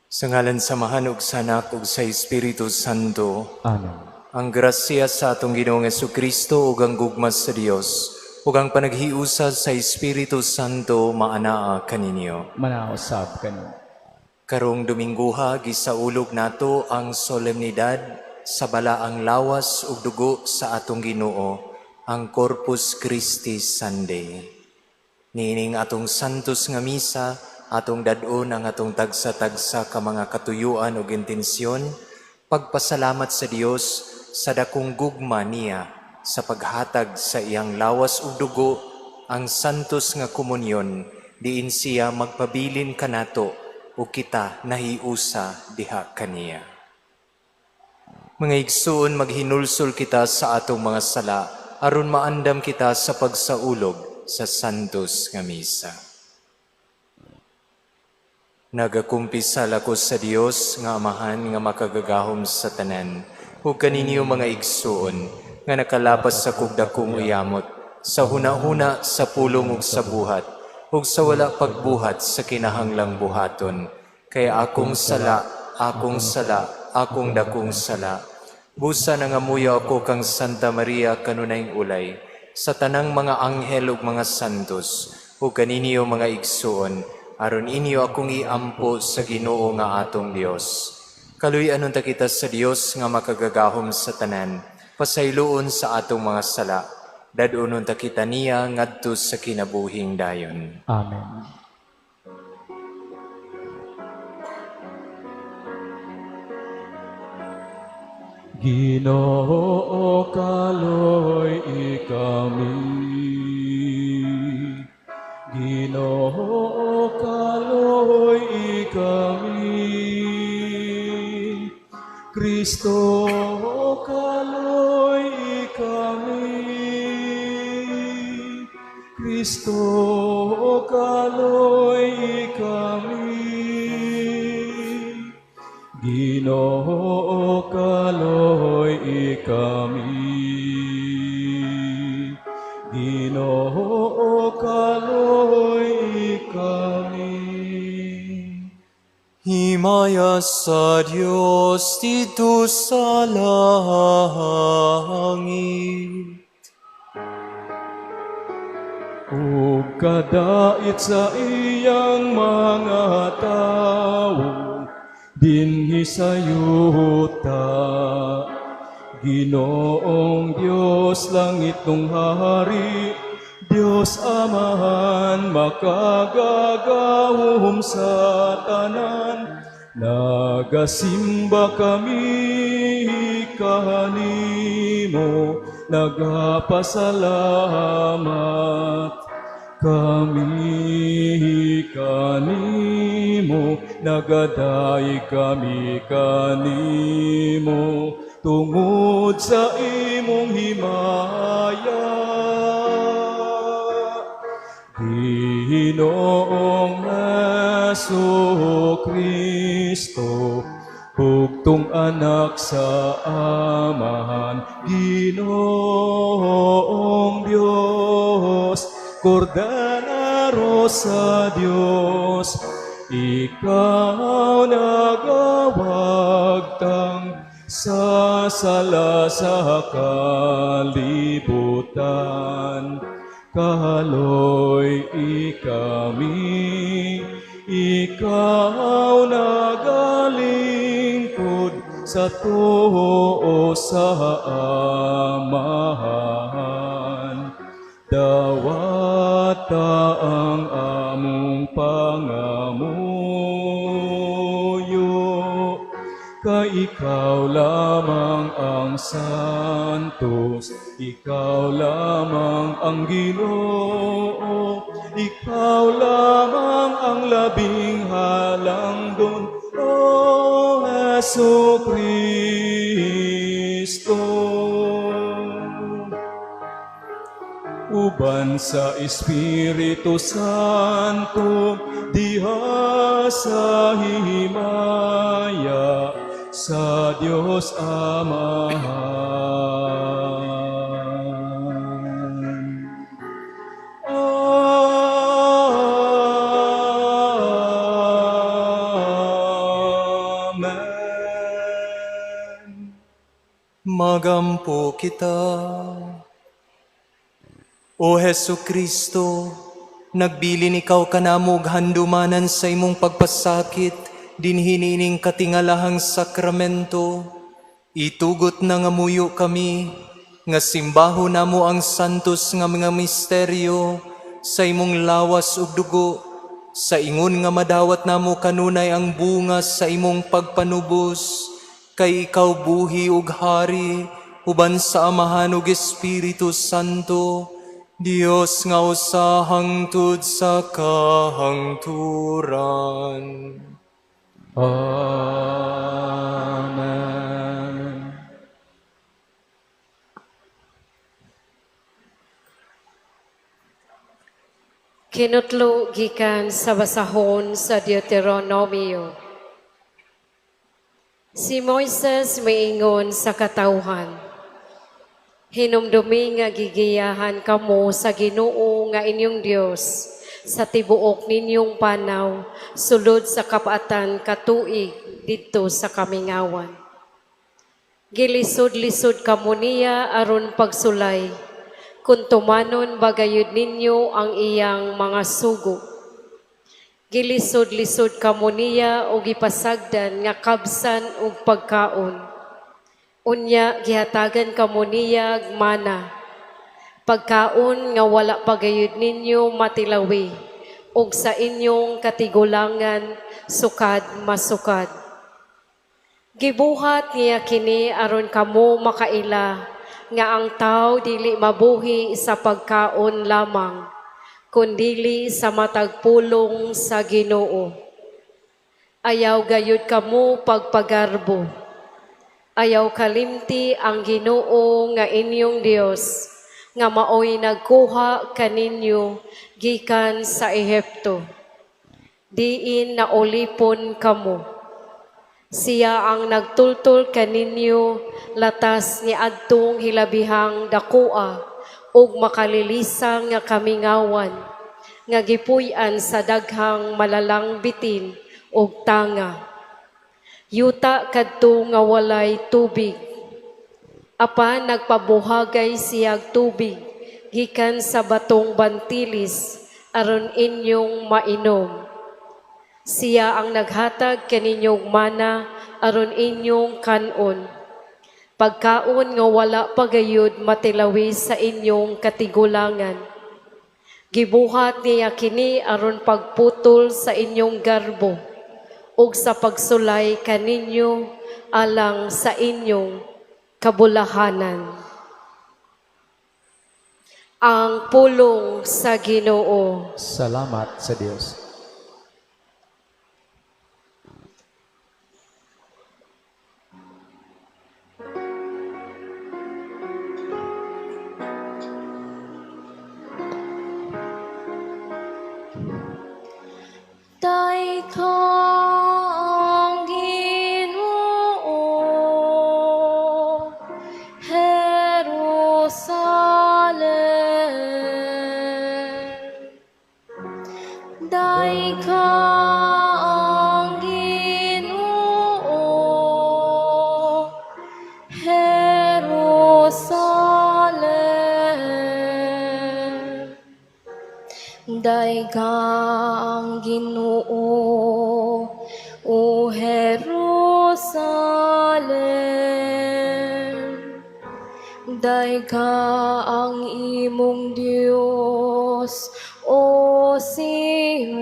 Sa ngalan sa Amahan ug sa Anak ug sa Espiritu Santo. Amen. Ang grasya sa atong Ginoong Kristo ug ang gugma sa Dios ug ang panaghiusa sa Espiritu Santo maanaa kaninyo. Manaa usab kanimo. Karong Domingguha, gisaulog nato ang solemnidad sa balaang lawas ug dugo sa atong Ginoo, ang Corpus Christi Sunday. Niining atong Santos nga Misa, atong dad-on ang atong tagsa-tagsa ka mga katuyuan ug intensyon, pagpasalamat sa Dios sa dakong gugma niya sa paghatag sa iyang lawas ug dugo, ang Santos nga Komunyon, diin siya magpabilin kanato ug kita nahiusa diha kaniya. Mga igsoon, maghinulsol kita sa atong mga sala aron maandam kita sa pagsaulog sa Santos nga Misa. Nagakumpisal ako sa Dios nga Amahan nga makagagahom sa tanan ug kaninyo, mga igsoon, nga nakalapas sa kog dakong uyamot sa hunahuna, sa pulong ug sa buhat ug sa wala pagbuhat sa kinahanglang buhaton, kay akong sala, akong sala, akong dakong sala. Busa nangamuyo ako kang Santa Maria, kanunayng ulay, sa tanang mga anghel ug mga santos, ug kaninyo, mga igsoon, aron inyo akong iampo sa Ginoo nga atong Dios. Kaluy-an unta kita sa Dios nga makagagahom sa tanan. Pasayloon sa atong mga sala. Dad-on unta kita niya ngadto sa kinabuhing dayon. Amen. Ginoo, kaloy-i kami. Ginoo, kaloy-i kami. Kristo, kaloy-i kami. Kristo, kaloy-i kami. Ginoo, kaloy-i kami. Ginoo, kaloy-i kami. Himaya sa Dios didto sa langit. Ug kadait sa iyang mga tawo dinhi sa yuta. Ginoong Dios, langitnong Hari, Dios Amahan, makagagahom sa tanan, nagasimba kami kanimo, nagapasalamat kami kanimo, nagadayeg kami kanimo, tungod sa imong himaya. Ginoong Hesu Kristo, bugtong Anak sa Amahan, Ginoong Dios, Kordero sa Dios, ikaw nagawagtang sa sala sa kalibutan. Kaloy-i kami, ikaw nagalingkod sa tuo sa Amahan. Dawata ang among pangamuyo, kay ikaw lamang ang santos, ikaw lamang ang Ginoo, ikaw lamang ang labing halangdon, O Hesu Kristo. Uban sa Espiritu Santo, diha sa himaya sa Dios Amahan. Magampo kita. O Hesu Kristo, nagbilin ikaw kanamo og handumanan sa imong pagpasakit dinhi niining katingalahang sakramento. Itugot na nga muyo kami nga simbahon namo ang santos nga mga misteryo sa imong lawas ug dugo, sa ingon nga madawat namo kanunay ang bunga sa imong pagpanubos, kay ikaw buhi ug hari uban sa Amahan ug Espiritu Santo, Dios nga usa hangtod sa kahangturan. Amen. Kinutlo gikan sa basahon sa Deuteronomio. Si Moises miingon sa katawhan, "Hinumdumi nga gigiyahan kamo sa Ginoo nga inyong Dios sa tibuok ninyong panaw sulod sa 40 ka tuig didto sa kamingawan. Gilisod-lisod kamo niya aron pagsulay, kung tumanon ba gayud ninyo ang iyang mga sugo. Gilisod-lisod kamo niya og gipasagdan nga kabsan og pagkaon. Unya gihatagan kamo niya mana, pagkaon nga wala pa gayud ninyo matilawi ug sa inyong katigulangan sukad masukad. Gibuhat niya kini aron kamo makaila nga ang tawo dili mabuhi sa pagkaon lamang, kundili sa matag pulong sa Ginoo. Ayaw gayud kamo pagpagarbo. Ayaw kalimti ang Ginoo nga inyong Dios nga maoy nagkuha kaninyo gikan sa Ehipto, diin naulipon kamo. Siya ang nagtultol kaninyo latas ni adtong hilabihang dakoa ug makalilisang nga kamingawan nga gipuy-an sa daghang malalang bitin ug tanga. Yuta kadto nga walay tubig. Apan nagpabuhagay siyag tubig gikan sa batong bantilis aron inyong mainom. Siya ang naghatag kaninyong mana aron inyong kan-on. Pagkaon nga wala pa gayud matilawi sa inyong katigulangan. Gibuhat niya kini aron pagputol sa inyong garbo ug sa pagsulay kaninyo alang sa inyong kabulahanan." Ang pulong sa Ginoo. Salamat sa Dios. Dayeg ang Ginoo, Jerusalem. Dayeg ang Ginoo, Jerusalem. Dayeg ang Ginoo, O Jerusalem. Dayeg ang imong Dios, O Sion.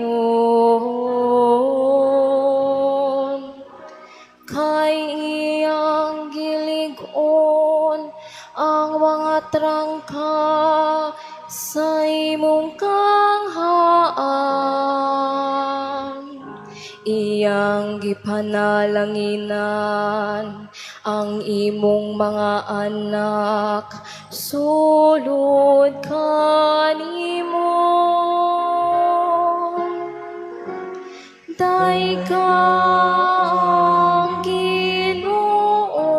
Kay iyang gilig-on ang mga trangka sa imong kanghaan. Iyang gipanalanginan ang imong mga anak sulod kanimo. Dayeg ang Ginoo,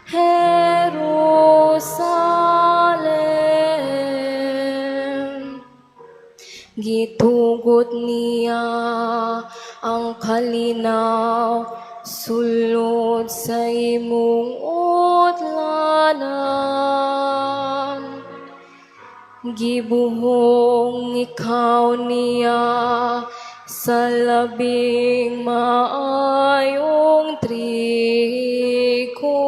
Jerusalem. Gitugot niya ang kalinaw Sulod sa imong utlanan. Gibuhong ikaw niya sa labing maayong trigo.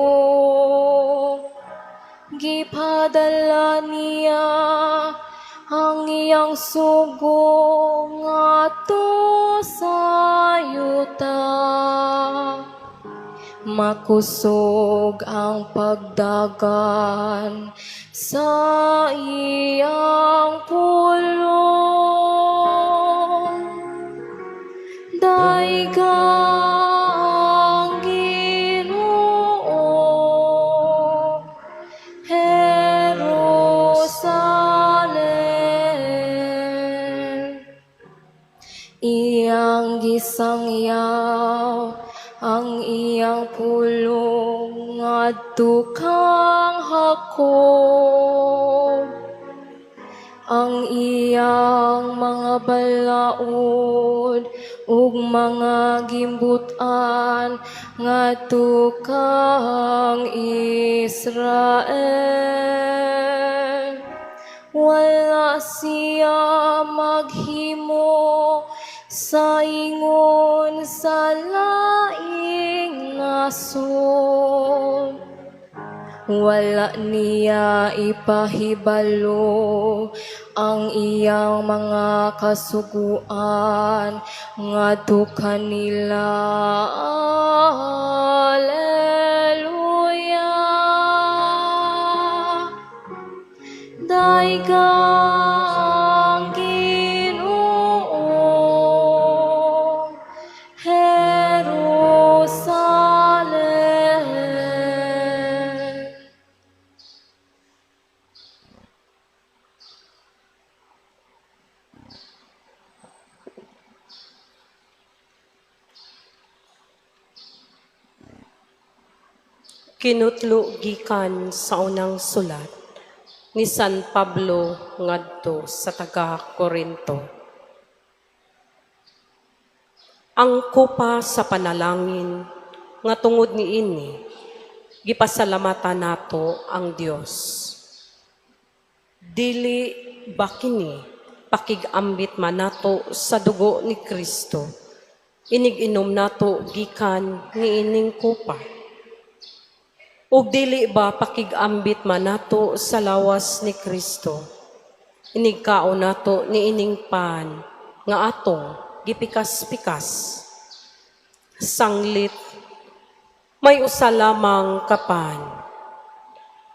Gipadala niya ang iyang sugo ngadto sa yuta. Makusog ang pagdagan sa iyang pulong. Dayga ang Ginoo, Jerusalem. Iyang gisangyaw ang iyang pulong ngadto kang Jacob. Ang iyang mga balaod ug mga gimbut-an ngadto kang Israel. Wala siya maghimo sa ingon sa laing nasod. Wala niya ipahibalo ang iyang mga kasuguan ngadto kanila. Alleluia. Dayga ang Ginoo, Jerusalem. Kinutlo gikan sa unang sulat ni San Pablo ngadto sa taga Korinto. Ang kopa sa panalangin nga tungod niini gipasalamatan nato ang Dios. Dili ba kini pakig-ambit man nato sa dugo ni Kristo? Inig-inom nato gikan niining kopa. Ug dili ba pakig-ambit man nato sa lawas ni Kristo? Inigkaon nato niining pan nga atong gipikas-pikas. Sanglit, may usa lamang ka pan.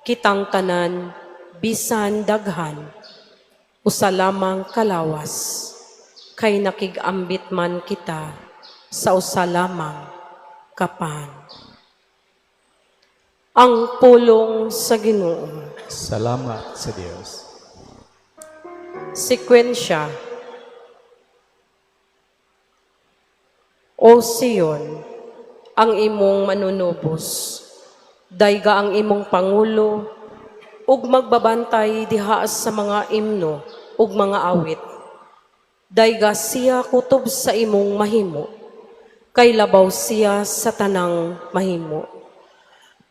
Kitang tanan bisan daghan, usa lamang kalawas, kay nakig-ambit man kita sa usa lamang ka pan. Ang pulong sa Ginoo. Salamat sa Dios. Sekwensya. O Sion, ang imong manunubos, dayga ang imong pangulo, ug magbabantay diha sa mga imno ug mga awit. Dayga siya kutob sa imong mahimo, kay labaw siya sa tanang mahimo.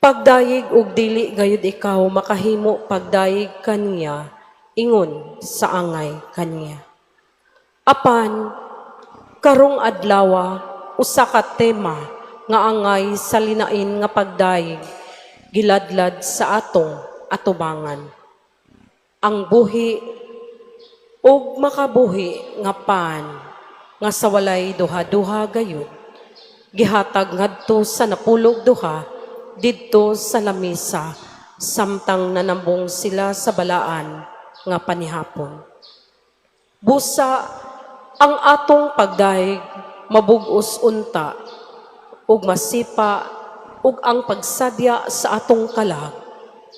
Pagdayeg ug dili gayud ikaw makahimo pagdayeg kaniya, ingon sa angay kaniya. Apan karong adlawa usa ka tema nga angay sa linain nga pagdayeg giladlad sa atong atubangan. Ang buhi ug makabuhi nga pan nga sa walay duha-duha gayud gihatag ngadto sa napulog duha didto sa lamisa samtang nanambong sila sa balaan nga panihapon. Busa ang atong pagdayeg mabug-os unta ug masipa ug ang pagsadya sa atong kalag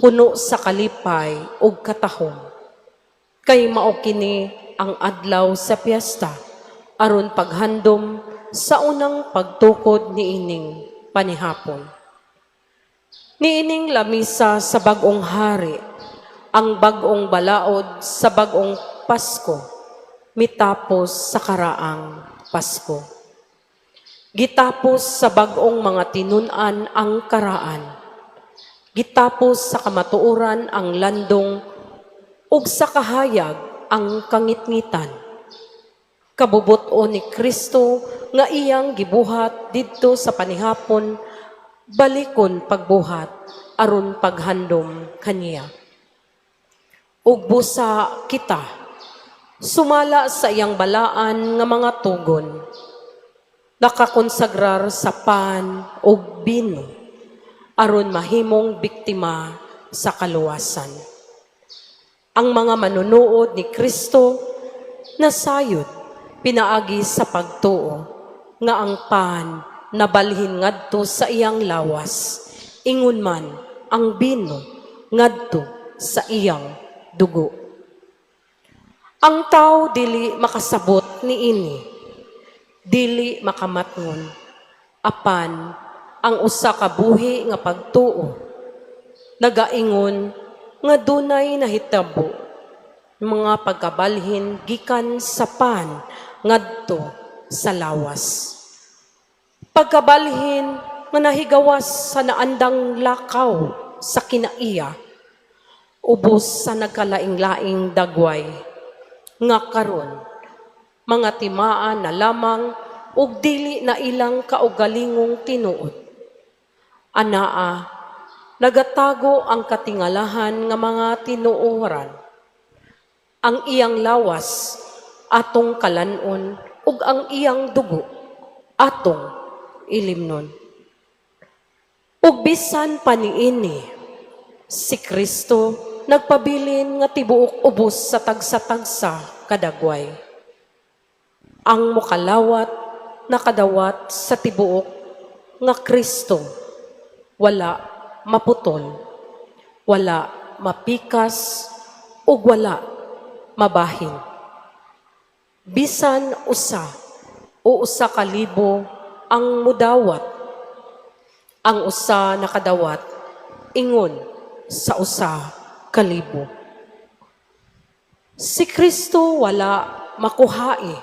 puno sa kalipay ug katahom. Kay mao kini ang adlaw sa piyesta aron paghandom sa unang pagtukod niining panihapon. Niining lamisa sa bag-ong hari, ang bag-ong balaod sa bag-ong Pasko, mitapos sa karaang Pasko. Gitapos sa bag-ong mga tinun-an ang karaan. Gitapos sa kamatuoran ang landong ug sa kahayag ang kangitngitan. Kabubut-on ni Kristo nga iyang gibuhat didto sa panihapon, balikon pagbuhat aron paghandom kaniya. Ug busa kita sumala sa iyang balaan nga mga tugon, nakakonsagrar sa pan ug bino aron mahimong biktima sa kaluwasan. Ang mga manunuod ni Kristo nasayod pinaagi sa pagtuo nga ang pan nabalhin ngadto sa iyang lawas, ingon man ang bino ngadto sa iyang dugo. Ang tao dili makasabot niini, dili makamatngon, apan ang usa ka buhi nga pagtuo nagaingon nga dunay nahitabo mga pagkabalhin gikan sa pan ngadto sa lawas. Pagkabalhin nga nahigawas sa naandang lakaw sa kinaiya, ubos sa nagkalaing-laing dagway, nga karon mga timaan na lamang ug dili na ilang kaugalingong tinuod. Anaa, nagatago ang katingalahan nga mga tinuoran. Ang iyang lawas atong kalan-on ug ang iyang dugo atong ilimnon. Ug bisan pa niini, si Kristo nagpabilin nga tibuok ubos sa tagsa-tagsa kadagway. Ang mukalawat nakadawat sa tibuok nga Kristo, wala maputol, wala mapikas, ug wala mabahin. Bisan 1 o 1,000 ang mudawat, ang usa nakadawat ingon sa 1,000. Si Kristo wala makuhai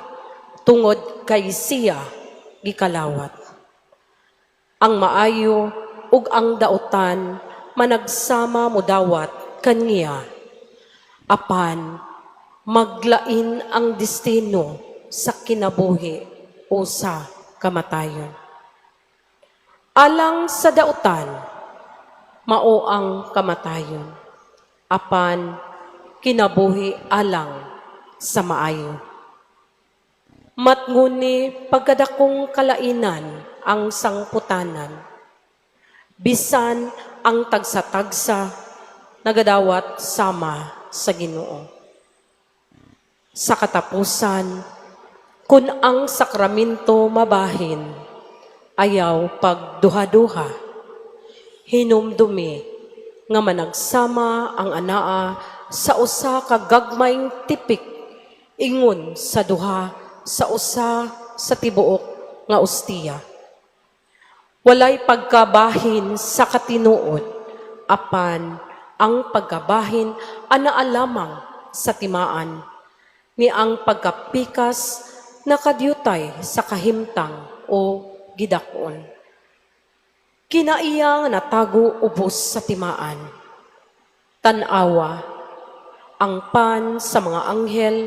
tungod kay siya gikalawat. Ang maayo ug ang dautan managsama mudawat kaniya. Apan maglain ang destino sa kinabuhi o sa kamatayon. Alang sa dautan, mao ang kamatayon. Apan kinabuhi alang sa maayo. Matnguni pagkadakong kalainan ang sangputanan. Bisan ang tagsa-tagsa nagadawat sama sa Ginoo. Sa katapusan, kung ang sakramento mabahin, ayaw pagduha-duha. Hinumdumi nga managsama ang anaa sa usa ka gagmayng tipik ingon sa 2 sa 1 sa tibuok nga ostiya. Walay pagkabahin sa katinuod, apan ang pagkabahin anaa lamang sa timaan, ni ang pagkapikas nakadiutay sa kahimtang o gidak-on. Kinaiya nga natago ubos sa timaan. Tan-awa, ang pan sa mga anghel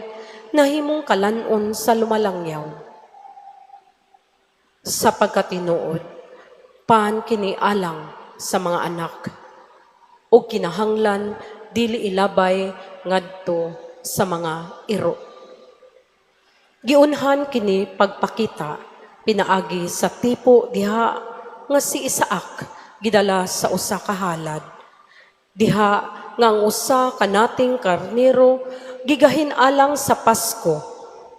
nahimong kalan-on sa lumalangyaw. Sa pagkatinuod, pan kini alang sa mga anak ug kinahanglan dili ilabay ngadto sa mga iro. Giunhan kini pagpakita pinaagi sa tipo diha nga si Isaac gidala sa usa ka halad. Diha nga ang usa ka nating karnero gigahin alang sa Pasko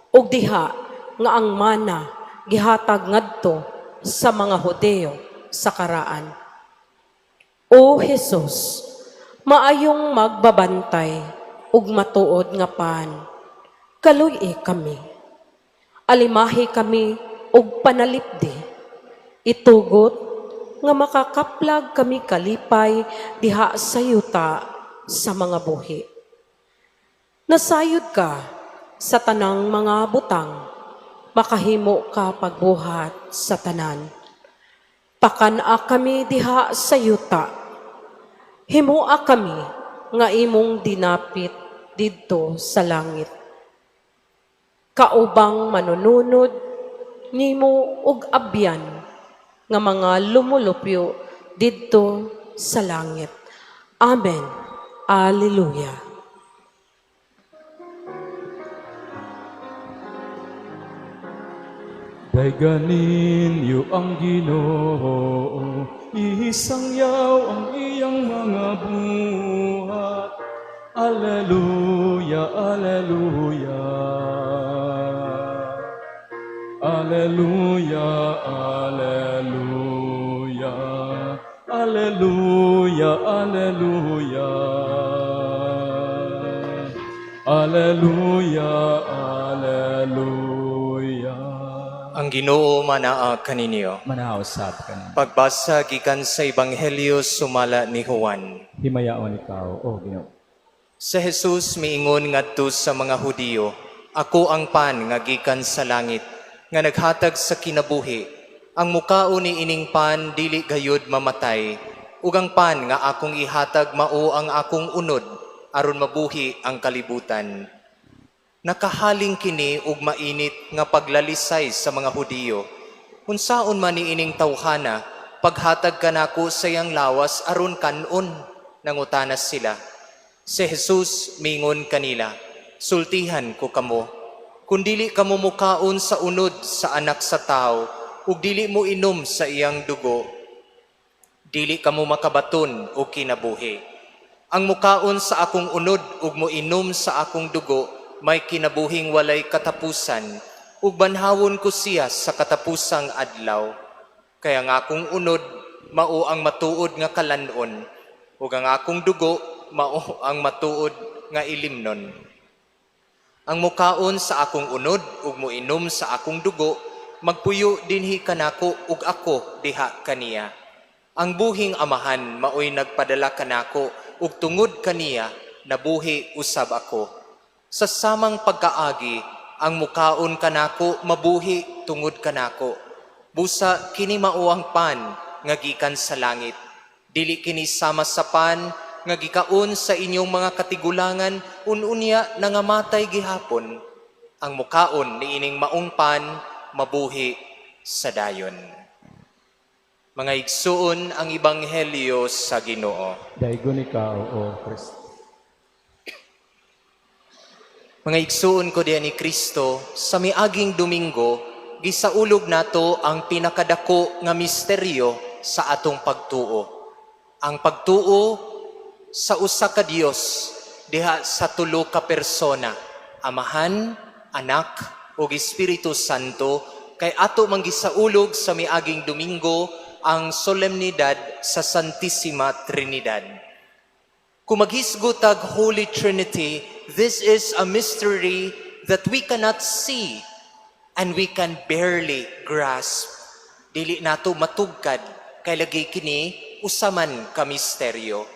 ug diha nga ang mana gihatag ngadto sa mga Hudeo sa karaan. O Jesus, maayong magbabantay ug matuod nga pan, kaluy kami. Alimahi kami ug panalipdi. Itugot nga makakaplag kami kalipay diha sa yuta sa mga buhi. Nasayod ka sa tanang mga butang. Makahimo ka pagbuhat sa tanan. Pakan-a kami diha sa yuta. Himoa kami nga imong dinapit didto sa langit. Kaubang manununod nimo ug abyan nga mga lumulupyo didto sa langit. Amen. Alleluia. Dayga ninyo ang Ginoo, isangyaw ang iyang mga buhat. Alleluia, alleluia. Alleluia, alleluia. Alleluia, alleluia. Alleluia, alleluia. Ang Ginoo manaa kaninyo. Manaa usab kaninyo. Pagbasa gikan sa Ebanghelyo sumala ni Juan. Himayaon ikaw, O Ginoo. Si Jesus miingon ngadto sa mga Hudiyo, "Ako ang pan nga gikan sa langit, nga naghatag sa kinabuhi. Ang mukaon ni ining pan dili gayud mamatay, ug ang pan nga akong ihatag mao ang akong unod aron mabuhi ang kalibutan." Nakahaling kini og mainit nga paglalisay sa mga Hudiyo. "Unsaon man ni ining tawhana, paghatag kanako sa iyang lawas aron kan-on?" nangutana sila. Si Jesus mingon kanila, "Sultihan ko kamo, kung dili kamo mukaon sa unod sa Anak sa Tao ug dili mo inom sa iyang dugo, dili kamo makabaton og kinabuhi. Ang mukaon sa akong unod ug moinom sa akong dugo may kinabuhing walay katapusan, ug banhawon ko siya sa katapusang adlaw. Kay ang akong unod mao ang matuod nga kalan-on, ug ang akong dugo mao ang matuod nga ilimnon. Ang mukaon sa akong unod ug moinom sa akong dugo magpuyo dinhi kanako ug ako diha kaniya. Ang buhing Amahan maoy nagpadala kanako ug tungod kaniya nabuhi usab ako. Sa samang pagkaagi, ang mukaon kanako mabuhi tungod kanako. Busa kini mao ang pan nga gikan sa langit. Dili kini sama sa pan nga gikaon sa inyong mga katigulangan unya nangamatay gihapon. Ang mukaon niining maong pan mabuhi sa dayon." Mga igsuon, ang ebanghelyo sa Ginoo. Daygon ikaw, O Kristo. Mga igsuon ko diha ni Kristo, sa miaging Domingo, gisaulog nato ang pinakadako nga misteryo sa atong pagtuo. Ang pagtuo sa usa ka Dios diha sa tulo ka persona, Amahan, Anak ug Espiritu Santo, kay ato man gisaulog sa miaging Domingo ang solemnidad sa Santissima Trinidad. Kung maghisgot tag Holy Trinity, this is a mystery that we cannot see and we can barely grasp. Dili nato matugkad kay lagi kini usa man ka misteryo.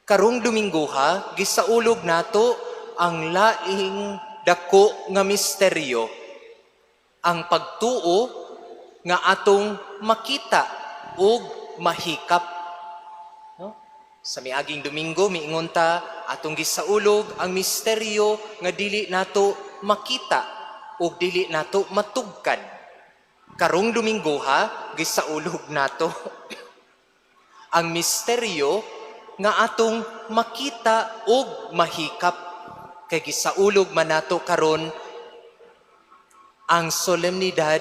Karong Domingoha, gisaulog nato ang laing dako nga misteryo, ang pagtuo nga atong makita ug mahikap. No? Sa miaging Domingo, miingon ta, atong gisaulog ang misteryo nga dili nato makita ug dili nato matugkad. Karong Domingo ha, gisaulog nato ang misteryo nga atong makita ug mahikap. Kay gisaulog man nato karon ang solemnidad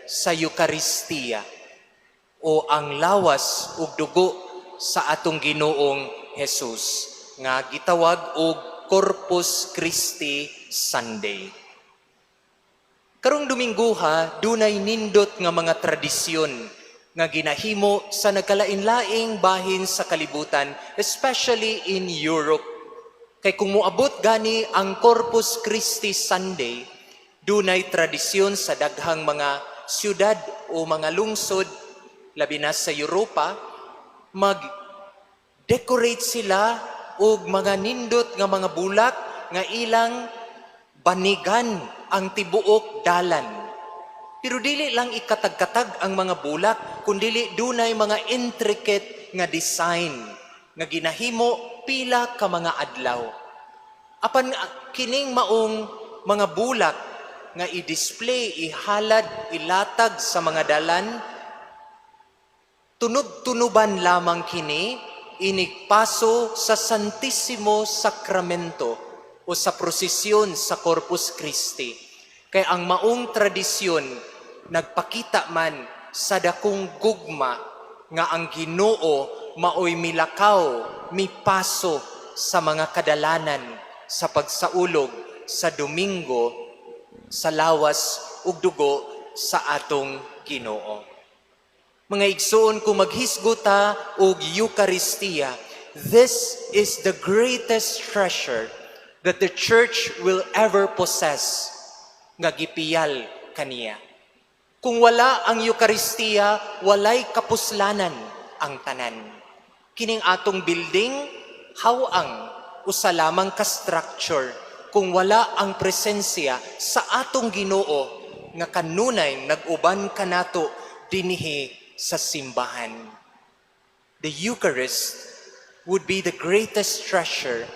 sa Eukaristiya o ang lawas ug dugo sa atong Ginoong Jesus nga gitawag og Corpus Christi Sunday. Karong Domingoha, dunay nindot nga mga tradisyon nga ginahimo sa nagkalain-laing bahin sa kalibutan, especially in Europe. Kay kung moabot gani ang Corpus Christi Sunday, dunay tradisyon sa daghang mga syudad o mga lungsod, labi na sa Europa, mag-decorate sila og mga nindot nga mga bulak nga ilang banigan ang tibuok dalan. Pero dili lang ikatag-katag ang mga bulak, kundili dunay mga intricate nga design nga ginahimo pila ka mga adlaw. Apan kining maong mga bulak nga i-display, ihalad, ilatag sa mga dalan, tunob-tunuban lamang kini inigpaso sa Santissimo Sacramento o sa prosesyon sa Corpus Christi. Kay ang maong tradisyon nagpakita man sa dakong gugma nga ang Ginoo maoy milakaw, mipaso sa mga kadalanan sa pagsaulog sa Domingo sa lawas ug dugo sa atong Ginoo. Mga igsoon, kung maghisgot ta og Eucharistia, this is the greatest treasure that the church will ever possess nga gipiyal kaniya. Kung wala ang Eucharistia, walay kapuslanan ang tanan. Kining atong building, haw-ang usa lamang ka structure kung wala ang presensya sa atong Ginoo nga kanunay nag-uban kanato dinhi sa simbahan. The Eucharist would be the greatest treasure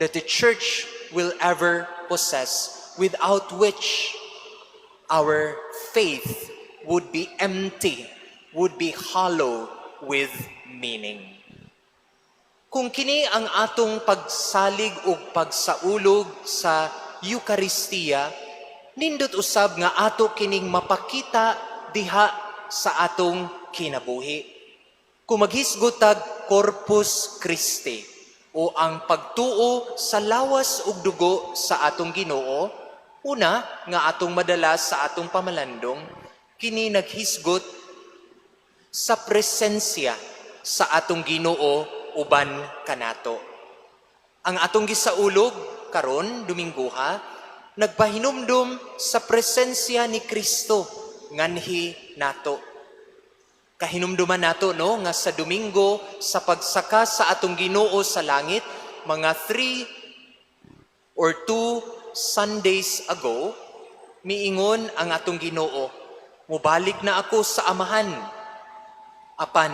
that the church will ever possess, without which our faith would be empty, would be hollow with meaning. Kung kini ang atong pagsalig ug pagsaulog sa Eucharistia, nindot usab nga ato kining mapakita diha sa atong kinabuhi. Kung maghisgot tag Corpus Christi o ang pagtuo sa lawas ug dugo sa atong Ginoo, una nga atong madala sa atong pamalandong, kini naghisgot sa presensya sa atong Ginoo uban kanato. Ang atong gisaulog karon Domingguha nagpahinumdum sa presensya ni Kristo nganhi nato. Kahinumduman nato, no, nga sa Domingo sa pagsaka sa atong Ginoo sa langit, mga 3 or 2 Sundays ago, miingon ang atong Ginoo, "Mubalik na ako sa Amahan. Apan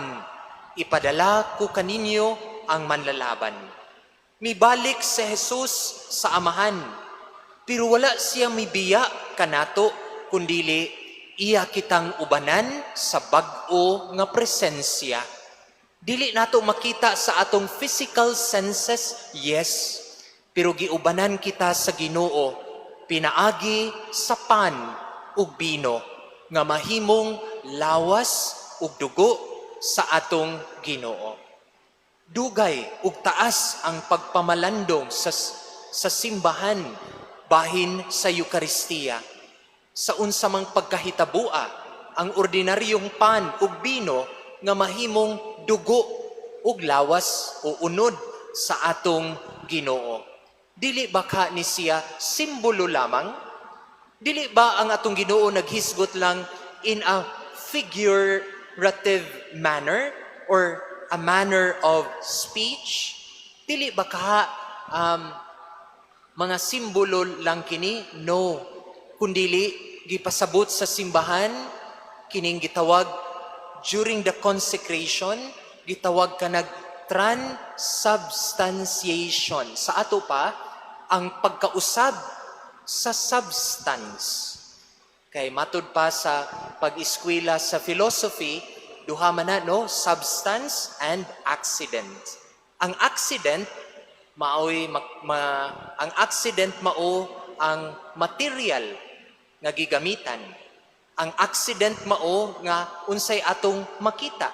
ipadala ko kaninyo ang manlalaban." Mibalik si Jesus sa Amahan. Pero wala siya mibiya kanato, kundili iya kitang ubanan sa bag-o nga presensya. Dili nato makita sa atong physical senses, yes, pero giubanan kita sa Ginoo pinaagi sa pan ug bino nga mahimong lawas ug dugo sa atong Ginoo. Dugay ug taas ang pagpamalandong sa simbahan bahin sa Eukaristiya. Sa unsa mang pagkahitabua, ang ordinaryong pan ug bino nga mahimong dugo ug lawas o unod sa atong Ginoo. Dili ba ka ni siya simbolo lamang? Dili ba ang atong Ginoo naghisgot lang in a figurative manner or a manner of speech? Dili ba ka mga simbolo lang kini? No. Kundili gipasabot sa simbahan kining gitawag during the consecration, gitawag kanag transubstantiation. Sa ato pa, ang pagkausab sa substance. Kay matud pa sa pag-eskwela sa philosophy, duha man na, no, substance and accident. Ang accident mao ang material nga gigamitan. Ang accident mao nga unsay atong makita.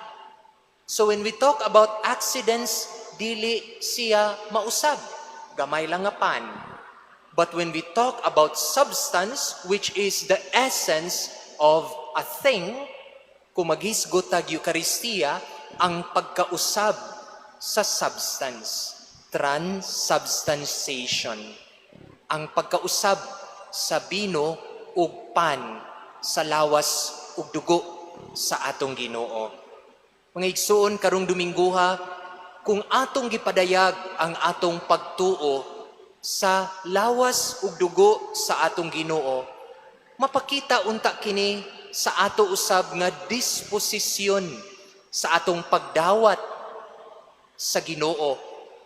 So when we talk about accidents, dili siya mausab. Gamay lang nga pan. But when we talk about substance, which is the essence of a thing, kung maghisgot tag Eucharistia, ang pagkausab sa substance, transubstantiation. Ang pagkausab sa bino ug pan sa lawas ug dugo sa atong Ginoo. Mga igsoon, karong Domingguha, kung atong gipadayag ang atong pagtuo sa lawas ug dugo sa atong Ginoo, Mapakita unta kini sa ato usab nga disposisyon sa atong pagdawat sa Ginoo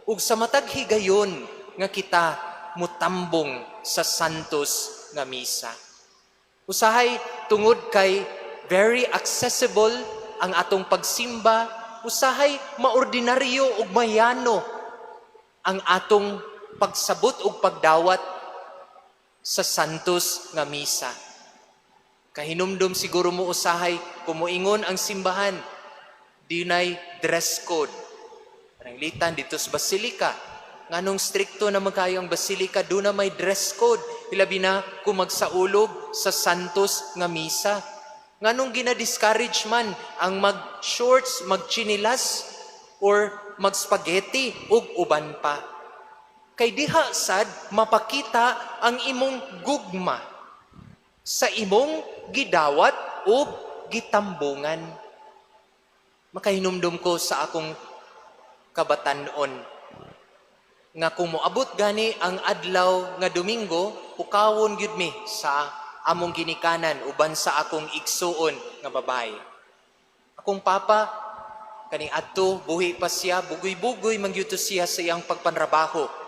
ug sa matag higayon nga kita mutambong sa Santos nga Misa. Usahay, tungod kay very accessible ang atong pagsimba, usahay maordinaryo ug mayano ang atong pagsabot ug pagdawat sa Santos nga Misa. Kahinumdum siguro mo usahay kung moingon ang simbahan, dunay dress code. Pananglitan dito sa Basilica. Nganong strikto naman kayo ang Basilica, duna may dress code. Ilabi na kung magsaulog sa Santos nga Misa. Nganong gina-discourage man ang mag-shorts, mag-chinilas, or mag-spaghetti ug uban pa? Kay diha sad mapakita ang imong gugma sa imong gidawat ug gitambungan. Makahinumdum ko sa akong kabatanon nga kung moabot gani ang adlaw nga Domingo, pukawon gyud mi sa among ginikanan uban sa akong igsuon nga babae. Akong papa kani adto buhi pa siya, bugoy-bugoy man gyud to siya sa iyang pagpanrabaho.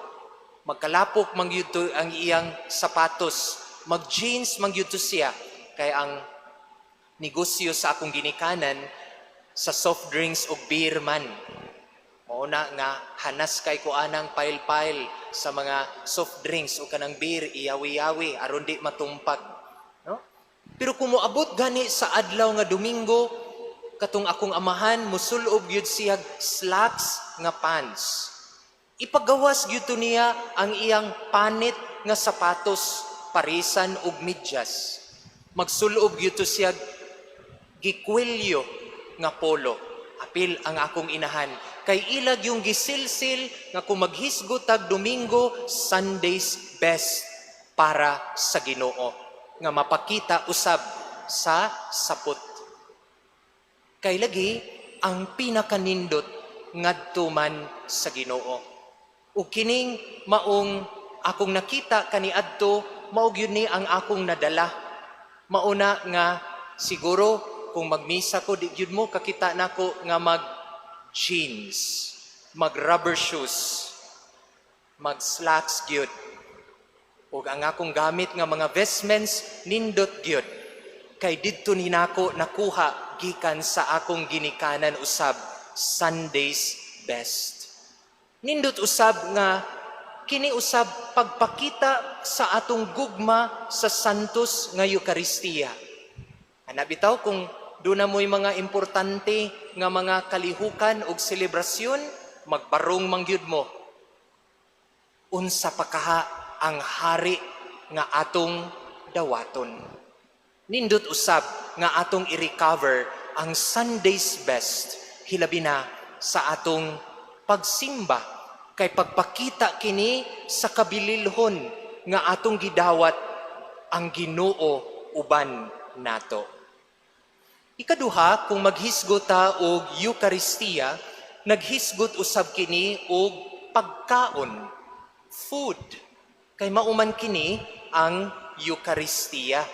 Magkalapok man gyud to ang iyang sapatos, mag-jeans man gyud to siya kay ang negosyo sa akong ginikanan sa soft drinks ug beer man. Mao na nga hanas kay ko anang pile-pile sa mga soft drinks o kanang beer, iyawi-yawi aron di matumpag. No? Pero kung moabot gani sa adlaw nga Domingo, katong akong amahan musulob gyud siya slacks nga pants. Ipagawas gyud to niya ang iyang panit nga sapatos, parisan og medyas. Magsulob gyud to siya gikwelyo nga polo. Apil ang akong inahan. Kay ilag yung gisilsil nga kung maghisgot tag Domingo, Sunday's best para sa Ginoo. Nga mapakita usab sa sapot. Kay lagi ang pinakanindot ngadto man sa Ginoo. Ug kining maong akong nakita kaniadto, mao gyud ni ang akong nadala. Mauna nga siguro kung magmisa ko, di gyud mo kakita nako nga mag jeans, mag rubber shoes, mag slacks gyud. Ug ang akong gamit nga mga vestments nindot gyud. Kay didto ni nako nakuha gikan sa akong ginikanan usab, Sunday's best. Nindot usab nga kini usab pagpakita sa atong gugma sa Santos nga Eukaristiya. Ana bitaw, kung duna mo'y mga importante nga mga kalihukan ug selebrasyon, magbarong man gyud mo. Unsa pa kaha ang hari nga atong dawaton? Nindot usab nga atong i-recover ang Sunday's best, hilabi na sa atong pagsimba, kay pagpakita kini sa kabililhon nga atong gidawat ang Ginoo uban nato. Ikaduha, kung maghisgot ta og Eukaristiya, naghisgot usab kini og pagkaon, food. Kay mao man kini ang Eukaristiya.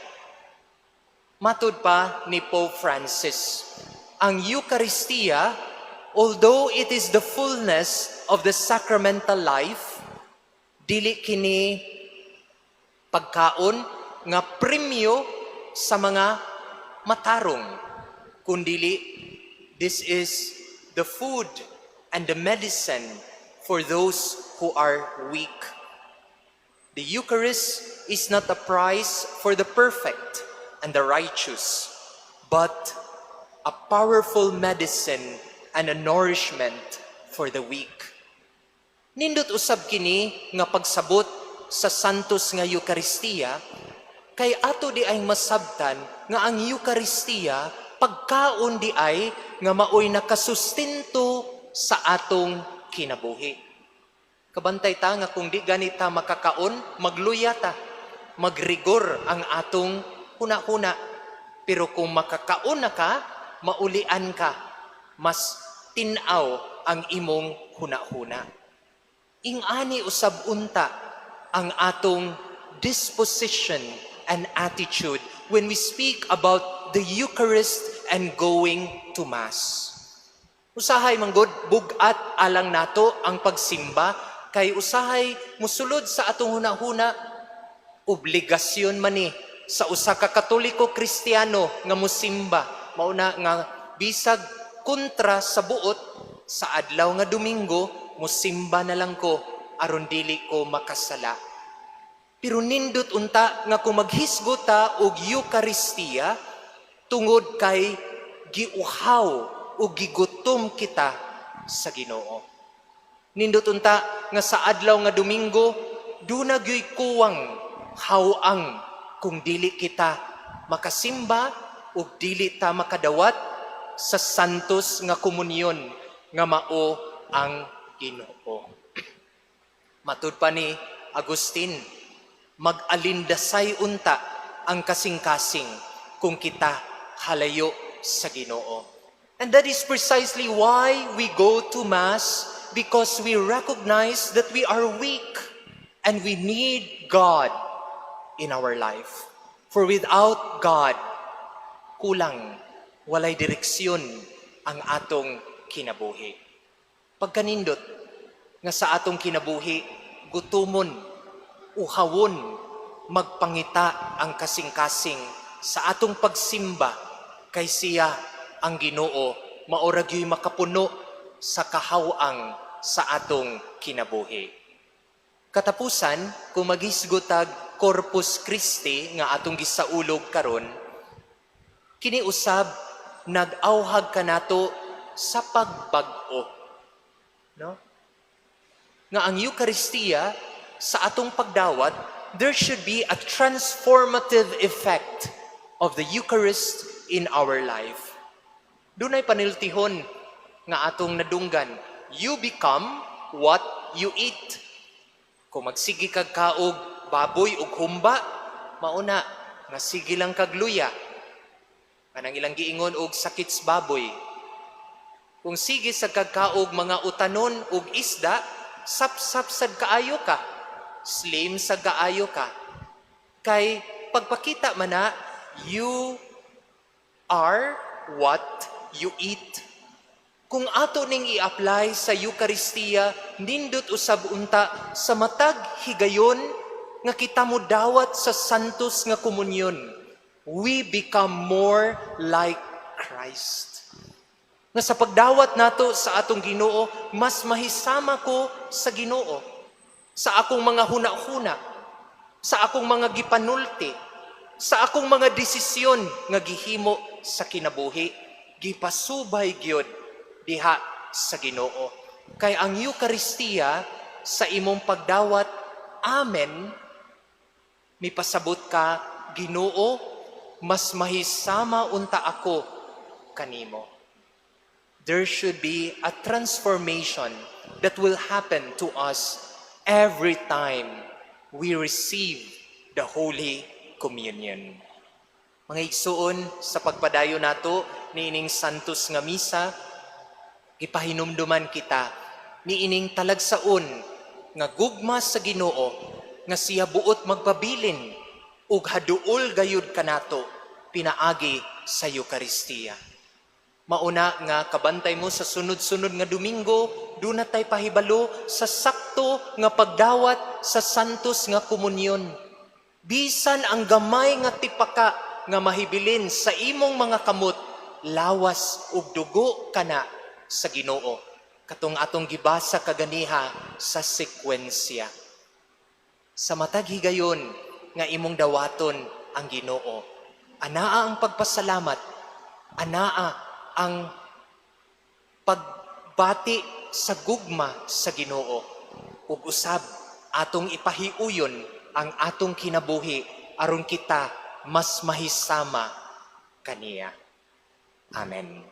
Matud pa ni Pope Francis, ang Eukaristiya, although it is the fullness of the sacramental life, dili kini pagkaon nga premyo sa mga matarong, kundili this is the food and the medicine for those who are weak. The Eucharist is not a prize for the perfect and the righteous, but a powerful medicine and a nourishment for the weak. Nindot usab kini nga pagsabot sa Santos nga Eukaristiya kay ato di ay masabtan nga ang Eukaristiya pagkaon di ay nga maoy nakasustento sa atong kinabuhi. Kabantay ta nga kung di ganita makakaon, magluya ta, magrigor ang atong huna-huna. Pero kung makakaon na ka, maulian ka, mas tinaw ang imong huna-huna. Ingani usab unta ang atong disposition and attitude when we speak about the Eucharist and going to Mass. Usahay manggod, bugat alang nato ang pagsimba kay usahay musulod sa atong hunahuna, obligasyon man ni sa usa ka Katoliko Kristiyano nga musimba. Mauna nga bisag kontra sa buot, sa adlaw nga Domingo musimba na lang ko aron dili ko makasala. Pero nindot unta nga kung maghisgot ta og Eukaristiya tungod kay giuhaw o gigutom kita sa Ginoo. Nindot unta nga sa adlaw nga Domingo duna gyuy kuwang hawang kung dili kita makasimba ug dili ta makadawat sa santos nga komunyon nga mao ang Ginoo. Matud pa ni Agustin, mag-alindasay unta ang kasing-kasing kung kita halayo sa Ginoo. And that is precisely why we go to Mass, because we recognize that we are weak and we need God in our life. For without God, kulang, walay direksyon ang atong kinabuhi. Pagkanindot nga sa atong kinabuhi, gutumon, uhawon, magpangita ang kasing-kasing sa atong pagsimba kay siya ang Ginoo, mao ra gyuy makapuno sa kahawang sa atong kinabuhi. Katapusan, kung maghisgotag Corpus Christi nga atong gisaulog karon, kini usab nag-awhag kanato sa pagbag-o. No? Nga ang Eucharistia sa atong pagdawat, there should be a transformative effect of the Eucharist in our life. Dunay paniltihon nga atong nadunggan, "You become what you eat." Kung magsige kag kaog baboy ug humba, mauna nga sige lang kag luya. Kanang ilang giingon og sakit sa baboy. Kung sige sa kagkaog mga utanon ug isda, sap-sap sad kaayo ka. Slim sa kaayo ka. Kay pagpakita man na, you are what you eat. Kung ato ning i-apply sa Eucharistia, nindot usab unta sa matag higayon nga kita mo dawat sa santos nga komunyon, we become more like Christ. Nga sa pagdawat nato sa atong Ginoo, mas mahisama ko sa Ginoo, sa akong mga huna-huna, sa akong mga gipanulti, sa akong mga desisyon nga gihimo sa kinabuhi, gipasubay gyud diha sa Ginoo. Kay ang Eucharistia, sa imong pagdawat, "Amen," mipasabot ka, "Ginoo, mas mahisama unta ako kanimo." There should be a transformation that will happen to us every time we receive the Holy Communion. Mga igsuon, sa pagpadayon nato niining santos nga misa, ipahinumduman kita niining talagsaon nga gugma sa Ginoo nga siya buot magpabilin ug haduol gayud kanato pinaagi sa Eukaristiya. Mauna nga kabantay mo sa sunod-sunod nga Domingo, duna tay pahibalo sa sakto nga pagdawat sa santos nga komunyon. Bisan ang gamay nga tipaka nga mahibilin sa imong mga kamot, lawas ug dugo kana sa Ginoo. Katong atong gibasa kaganiha sa sekwensya. Sa matag higayon nga imong dawaton ang Ginoo, anaa ang pagpasalamat, anaa ang pagbati sa gugma sa Ginoo, ug usab atong ipahiuyon ang atong kinabuhi aron kita mas mahisama kaniya. Amen.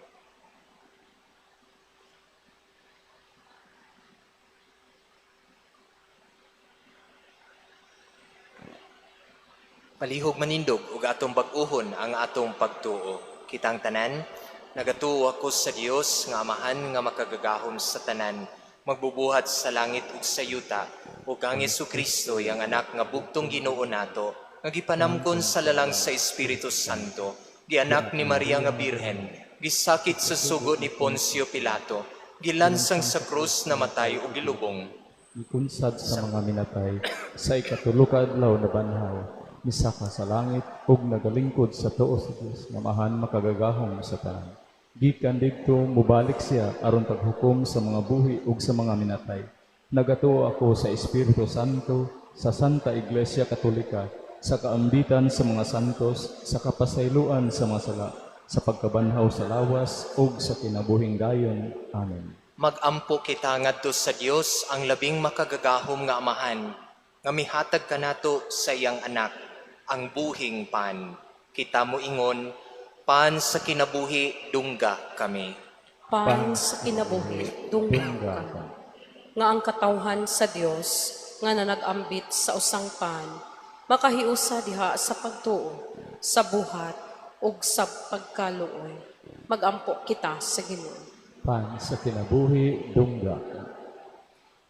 Palihog manindog ug atong bag-uhon ang atong pagtuo. Kitang tanan, nagatuo ako sa Dios nga Amahan nga makagagahom sa tanan, magbubuhat sa langit ug sa yuta, ug ang Hesukristo, iyang anak nga bugtong Ginoo nato, nga nga gipanamkon sa lalang sa Espiritu Santo, gianak ni Maria nga Birhen, gisakit sa sugo ni Poncio Pilato, gilansang sa krus, namatay ug gilubong, Gikunsad sa mga minatay, sa ikatulo ka adlaw nabanhaw, misaka sa langit ug nagalingkod sa tuo sa Dios nga Amahan makagagahom sa tanan. Gikan didto mobalik siya aron paghukom sa mga buhi ug sa mga minatay. Nagatuo ako sa Espiritu Santo, sa Santa Iglesia Katolika, sa kaambitan sa mga santos, sa kapasayloan sa mga sala, sa pagkabanhaw sa lawas ug sa kinabuhing dayon. Amen. Magampo kita ngadto sa Dios ang labing makagagahom nga Amahan, nga mihatag kanato sa iyang anak ang buhing pan. Kita moingon, "Pan sa kinabuhi, dungga kami." Pan sa kinabuhi, dungga Dungga kami. kami. Nga ang katawhan sa Dios nga nanag-ambit sa usang pan, makahiusa diha sa pagtuo, sa buhat ug sa pagkaluoy. Magampo kita sa Ginoo. Pan sa kinabuhi, dungga kami.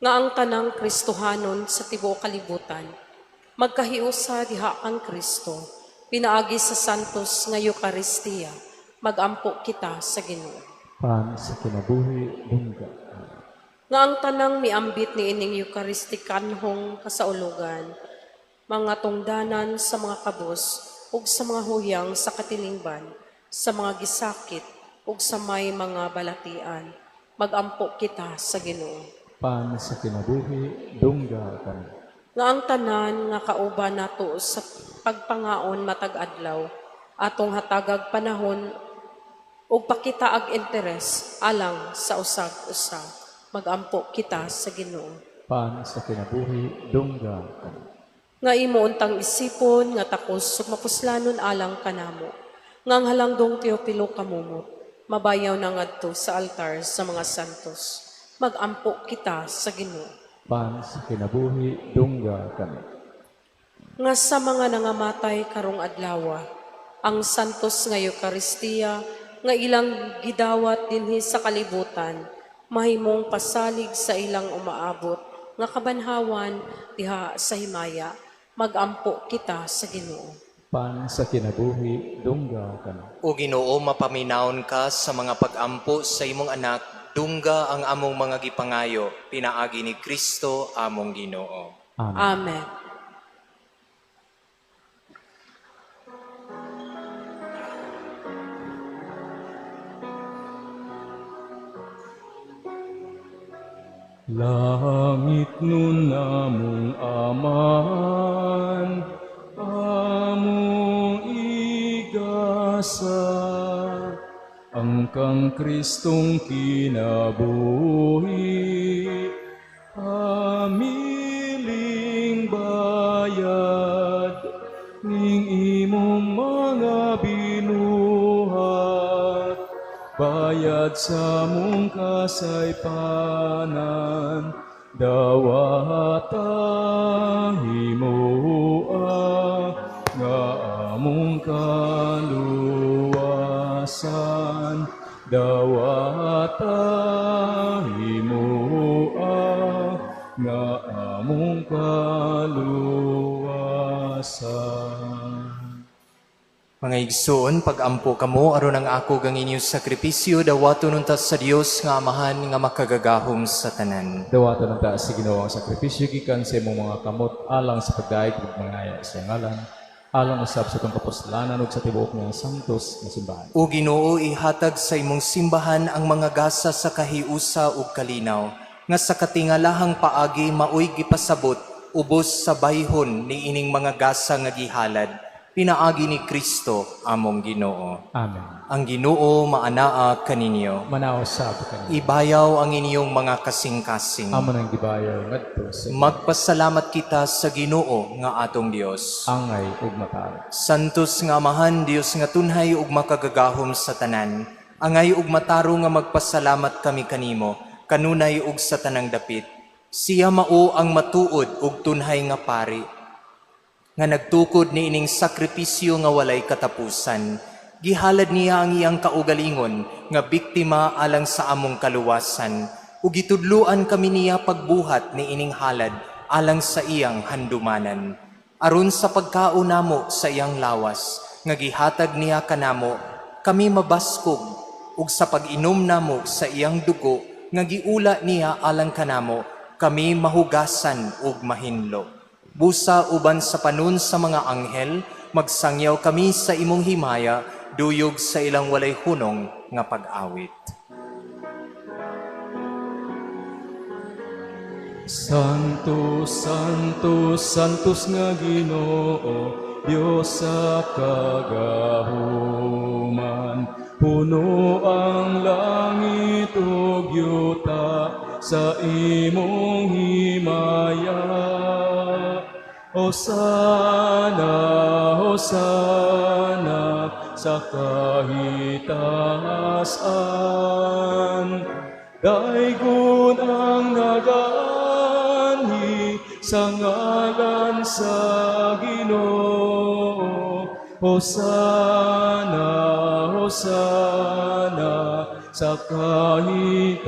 Nga ang tanang Kristohanon sa tibuok kalibutan magkahiusa diha kang Kristo pinaagi sa Santos nga Eukaristiya. Magampo kita sa Ginoo. Pan sa kinabuhi, dungga kami. Nga ang tanang miambit ni ining Eukaristikanhong kasaulugan, mga tungdanan sa mga kabus ug sa mga huyang sa katilingban, sa mga gisakit ug sa may mga balatian. Magampo kita sa Ginoo. Pan sa kinabuhi, dungga kami. Nga ang tanan nga kauban nato sa pagpangaon matag adlaw, atong hatagag panahon ug pakitaag interes alang sa usag-usa. Magampo kita sa Ginoo. Pan sa kinabuhi, dungga kami. Nga imo untang isipon nga takos ug mapuslanon alang kanamo, nga ang halangdong Teopilo Camomot mabayaw na ngadto sa altar sa mga santos. Magampo kita sa Ginoo. Pan sa kinabuhi, dungga kami. Nga sa mga nangamatay karong adlawa, ang santos nga Eukaristiya nga ilang gidawat dinhi sa kalibutan mahimong pasalig sa ilang umaabot nga kabanhawan diha sa himaya. Magampo kita sa Ginoo. Pan sa kinabuhi, dungga kami. O Ginoo, mapaminawon ka sa mga pag-ampo sa imong anak, dungga ang among mga gipangayo, pinaagi ni Kristo among Ginoo. Amen. Amen. Langit nun namong Amahan, among igasa, ang kang Kristong kinabuhi, pamiling bayad, ning imong mga binuhat, bayad sa mong kasaypanan, dawata himoa, nga among kaluwasan, dawata himoa, nga among kaluwasan. Mga igsoon, pag-ampo kamo aron ang ako gang inyong sakripisyo dawaton unta sa Dios nga Amahan nga makagagahom sa tanan. Dawaton unta sa Ginoo ang sakripisyo gikan sa imong mga kamot alang sa pagdayeg ug mangaya sa iyang ngalan, alang usab sa atong kapuslanan ug sa tibuok niyang santos nga simbahan. O Ginoo, ihatag sa imong simbahan ang mga gasa sa kahiusa ug kalinaw, nga sa katingalahang paagi maoy gipasabot ubos sa bayhon ni ining mga gasa nga gihalad, pinaagi ni Kristo among Ginoo. Amen. Ang Ginoo maanaa kaninyo. Manaa usab kaninyo. Ibayaw ang inyong mga kasing-kasing. Amo nang gibayaw ngadto sa Magpasalamat kita sa Ginoo nga atong Dios. Angay ug matarong. Santos nga Amahan, Dios nga tunhay ug makagagahom sa tanan, angay ug matarong nga magpasalamat kami kanimo, kanunay ug sa tanang dapit. Siya mao ang matuod ug tunhay nga pari, nga nagtukod ni ining sakripisyo nga walay katapusan. Gihalad niya ang iyang kaugalingon nga biktima alang sa among kaluwasan, ug gitudluan kami niya pagbuhat ni ining halad alang sa iyang handumanan. Aron sa pagkaon namo sa iyang lawas nga gihatag niya kanamo, kami mabaskog, ug sa pag-inom namo sa iyang dugo nga giula niya alang kanamo, kami mahugasan ug mahinlo. Busa uban sa panon sa mga anghel, magsangyaw kami sa imong himaya, duyog sa ilang walay hunong nga pag-awit. Santo, Santo, Santos nga Ginoo, Dios sa kagahuman. Puno ang langit ug yuta sa imong himaya. Hosana, Hosana sa kahitasan. Daygon ang nagaanhi sa ngalan sa Ginoo. Hosana, Hosana sa kahitasan.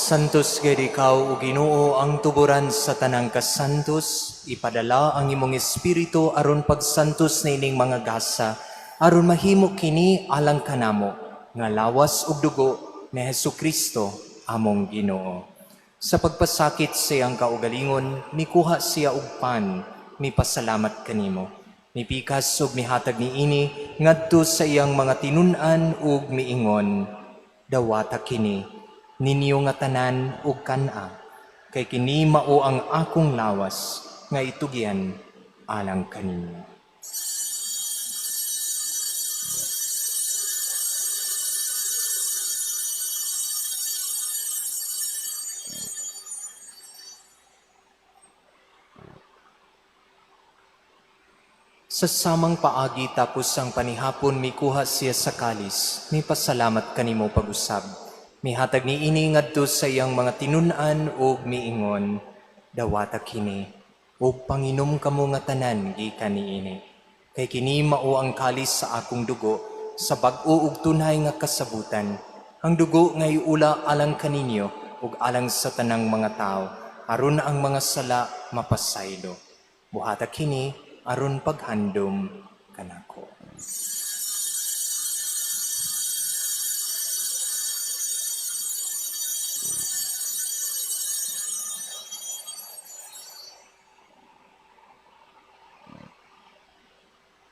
Santos gid ikaw, o Ginoo, ang tuburan sa tanang kasantos, ipadala ang imong espiritu aron pagsantos niining mga gasa, aron mahimo kini alang kanamo nga lawas ug dugo ni Hesukristo among Ginoo. Sa pagpasakit sa iyang kaugalingon, mikuha siya og pan, mipasalamat kanimo. Mipikas ug mihatag niini ngadto sa iyang mga tinun-an ug miingon, "Dawata kini ninyo nga tanan ug kan-a, kay kini mao ang akong lawas nga itugyan alang kaninyo." Sa samang paagi tapos ang panihapon, mikuha siya sa kalis, mipasalamat kanimo pag-usab. Mihatag niini ngadto sa iyang mga tinun-an ug miingon, "Dawata kini ug panginom kamo nga tanan gikan niini. Kay kini mao ang kalis sa akong dugo sa bag-o ug tunay nga kasabutan. Ang dugo nga iula alang kaninyo ug alang sa tanang mga tawo, aron ang mga sala mapasaylo. Buhata kini aron paghandom kanako."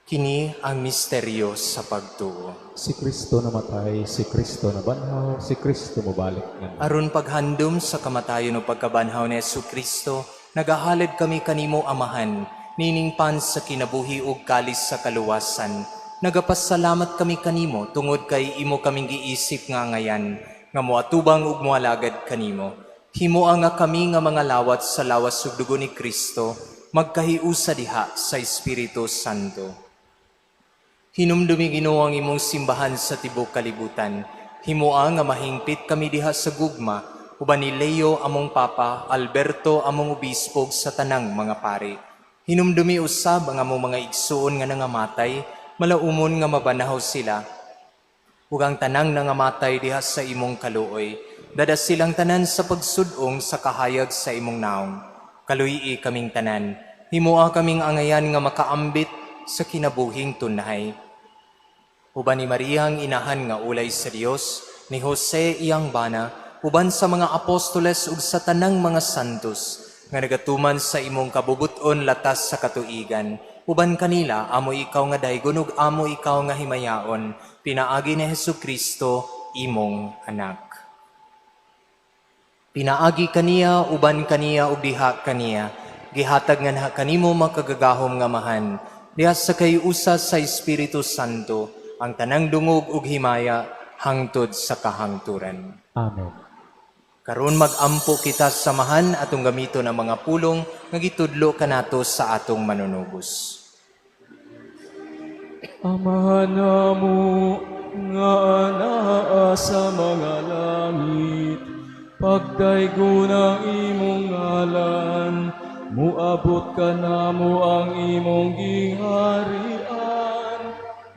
Kini ang misteryo sa pagtuo. Si Kristo namatay, si Kristo nabanhaw, si Kristo mobalik nga. Aron paghandom sa kamatayon ug pagkabanhaw ni Kristo, nagahalad kami kanimo, Amahan, nining pan sa kinabuhi ug kalis sa kaluwasan. Nagapasalamat kami kanimo tungod kay imo kaming giisip nga angayan, nga moatubang ug moalagad kanimo. Himoa nga kami nga mga lawat sa lawas ug dugo ni Kristo, magkahiusa diha sa Espiritu Santo. Hinumdumi, Ginoo, ang imong simbahan sa tibuok kalibutan. Himoa nga mahingpit kami diha sa gugma uban ni Leo among Papa, Alberto among obispo ug sa tanang mga pari. Hinumdumi usab ang among mga igsuon nga nangamatay, malaumon nga mabanahaw sila ug ang tanang nangamatay diha sa imong kaluoy. Dad-a silang tanan sa pagsud-ong sa kahayag sa imong naong. Kaluy-i kaming tanan. Himoa kaming angayan nga makaambit sa kinabuhing tunhay. Uban ni Maria ang inahan nga ulay sa Dios, ni Jose iyang bana, uban sa mga apostoles ug sa tanang mga santos nga nagatuman sa imong kabubuton latas sa katuigan. Uban kanila, amo ikaw nga daygon ug amo ikaw nga himayaon, pinaagi ni Hesukristo imong anak. Pinaagi kaniya, uban kaniya ug diha kaniya, gihatag nga na kanimo makagagahom nga Amahan, diha sa kahiusa sa Espiritu Santo, ang tanang dungog ug himaya hangtod sa kahangturan. Amen. Karon mag-ampo kita sa Amahan, atong gamiton ang mga pulong nga gitudlo kanato sa atong manunubos. Amahan namo nga anaa sa mga langit, pagdaygon ang imong ngalan, muabot kanamo ang imong gingharian,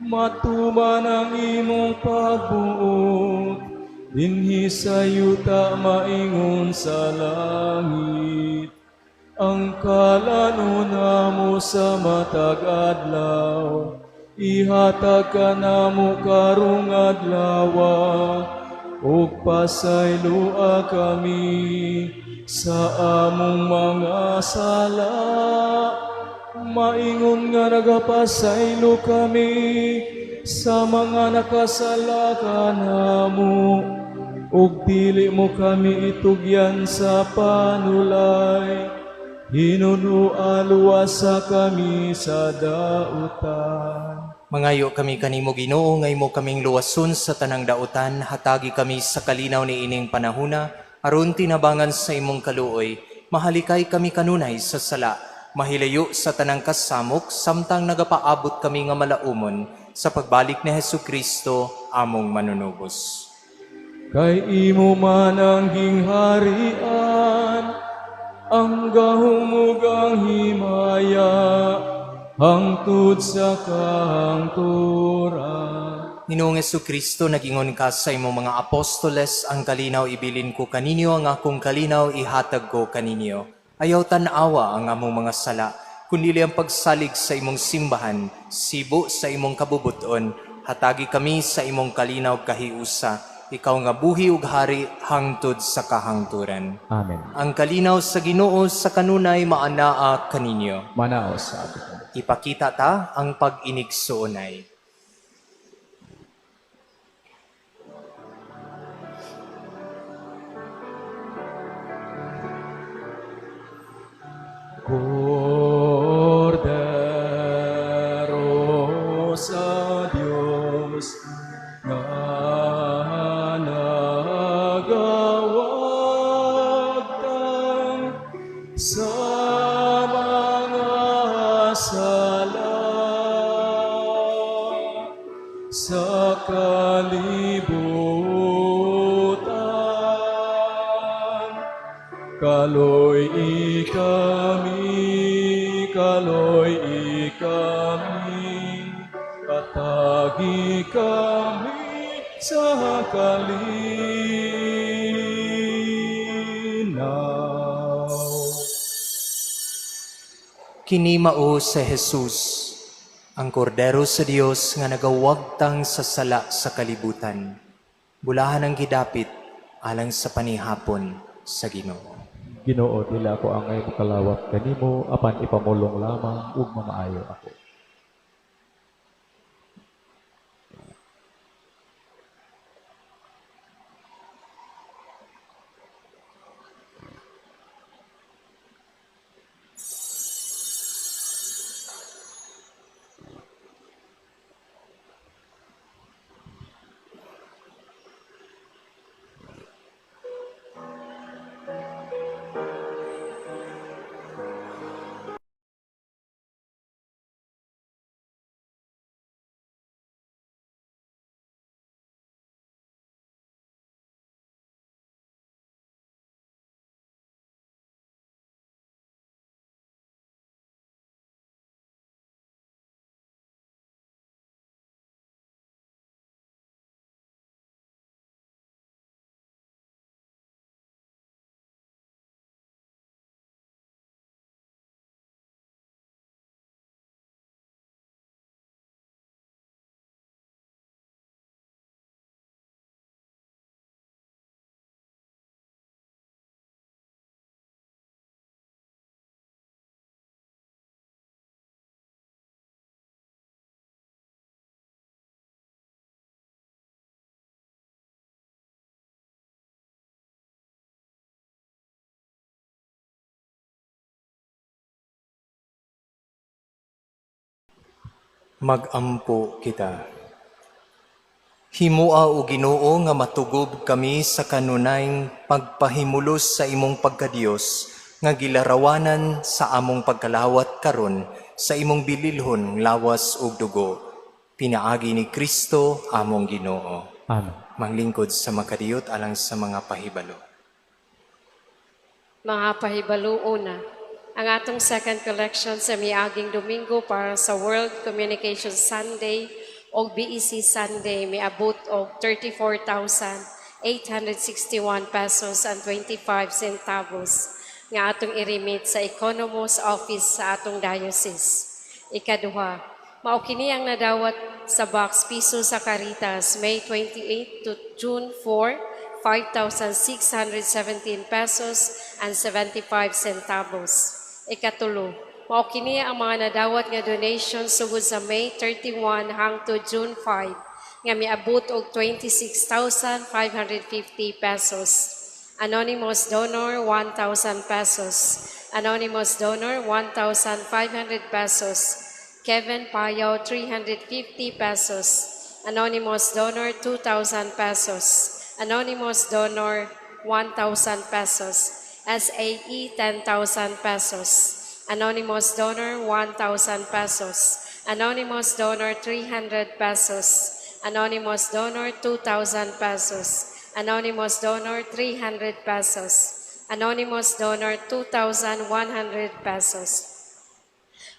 matuman ang imong pagbuot, Dinhi sa yuta maingon sa langit. Ang kalanon namo sa matag adlaw, ihatag kanamo karong adlaw, ug pasayloa kami sa among mga sala, maingon nga nagapasaylo kami sa mga nakasala kanamo, ug dili mo kami itugyan sa panulay, hinunoa luwasa kami sa dautan. Mangayo kami kanimo, Ginoo, nga imo kaming luwason sa tanang dautan, hatagi kami sa kalinaw ni ining panahuna aron tinabangan sa imong kaluoy, mahalikay kami kanunay sa sala, mahilayo sa tanang kasamok samtang nagapaabot kami nga malaumon sa pagbalik ni Hesus Kristo among manunubos. Kay imo man ang gingharian, ang gahom ug ang himaya, hangtod sa kahangturan. Ginoong Kristo, nagingon ka sa imong mga apostoles, "Ang kalinaw ibilin ko kaninyo, ang akong kalinaw ihatag ko kaninyo." Ayaw tan-awa ang among mga sala, kundi ang pagsalig sa imong simbahan, sibo sa imong kabubuton, hatagi kami sa imong kalinaw kahiusa, ikaw nga buhi ug hari hangtod sa kahangturan. Amen. Ang kalinaw sa Ginoo sa kanunay maanaa kaninyo. Manaa usab. Ipakita ta ang pag-inigsuonay. Kordero sa Dios nga nagawagtang sa mga sala sa kalibutan. Kaloy-i kami, kaloy-i kami, hatagi kami sa kalinaw. Kini mao si Jesus, ang Kordero sa Dios nga nagawagtang sa sala sa kalibutan. Bulahan ang gidapit alang sa panihapon sa Ginoo. Ginoo, dili ako angay mokalawat kanimo, apan ipamulong lamang ug mamaayo ako. Magampo kita. Himua o Ginoo nga matugob kami sa kanunayng pagpahimulos sa imong pagkadiyos nga gilarawanan sa among pagkalawat karon sa imong bililhon lawas ug dugo. Pinaagi ni Kristo among Ginoo. Amen. Manglingkod sa makadiyot alang sa mga pahibalo. Mga pahibalo una. Ang atong second collection sa miaging Domingo para sa World Communication Sunday o BEC Sunday miabot og 34,900 861 pesos and 25 centavos nga atong i-remit sa Economos Office sa atong diocese. Ikaduha, mao kini ang nadawat sa box piso sa Caritas May 28 to June 4, 5,617 pesos and 75 centavos. Ikatulo, mao kini ang mga nadawat nga donation sugod sa May 31 hangtod June 5 nga miabot og 26,550 pesos. Anonymous donor, 1,000 pesos. Anonymous donor, 1,500 pesos. Kevin Payaw, 350 pesos. Anonymous donor, 2,000 pesos. Anonymous donor, 1,000 pesos. SAE, 10,000 pesos. Anonymous donor, 1,000 pesos. Anonymous donor, 300 pesos. Anonymous donor, 2,000 pesos. Anonymous donor, 300 pesos. Anonymous donor, 2,100 pesos.